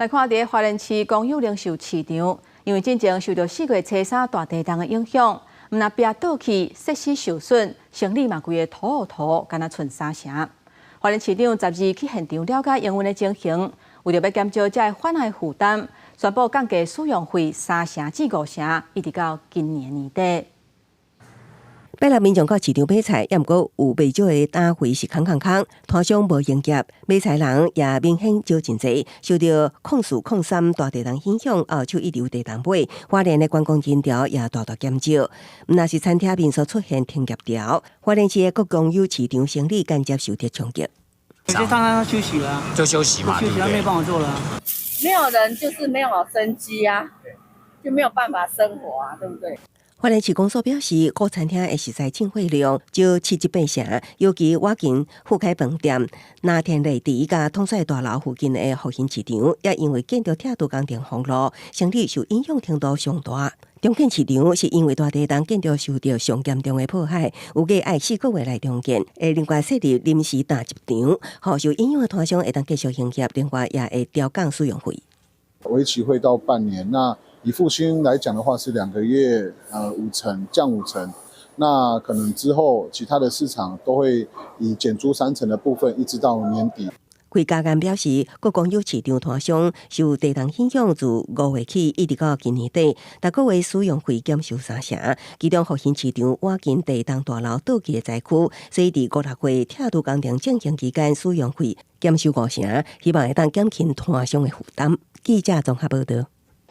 來看佇花蓮市公有零售市場，因為進前受著四月初三大地動的影響，毋但壁倒去，設施受損，生理嘛規个塗塗，敢若賰三成。花蓮市長十二去現場了解營運的情形，為著欲減少這个販的負擔，宣布降低使用費三成至五成，一直到今年年底。拜六民眾到市場買菜，猶毋過有袂少的擔櫃是空空空，攤商無營業，買菜人也明顯少真濟。受著04、03大地動影響，後手一直有地動買，花蓮的觀光人潮也大大減少。毋但是餐廳民宿出現停業潮，花蓮市的各公有市場生理間接受著衝擊。就當然要休息了，就休息嘛，休息，沒辦法做了。沒有人就是沒有生機啊，就沒有辦法生活啊，對不對？花蓮市公所表示，各餐廳的食材進貨量少七至八成，尤其倚近富凱飯店、藍田麗池佮統帥大樓附近的復興市場，也因為建築拆除工程封路，生理受影響程度上大。重建市場是因為大地動建築受著上嚴重的破壞，預計愛4個月來重建，會另外設立臨時大集場，予受影響的攤商會當繼續營業，另外也會調降使用費。為期會到半年，那以復興來講的話是2個月，五成降五成，那可能之後其他的市場都會以減租三成的部分，一直到年底。開家間表示，各公有市場攤商受地動影響，自5月起一直到今年底，逐個月使用費減收三成。其中復興市場倚近地動大樓倒去的災區，所以佇五六月拆除工程進行期間，使用費減收五成，希望會當減輕攤商的負擔。記者綜合報導。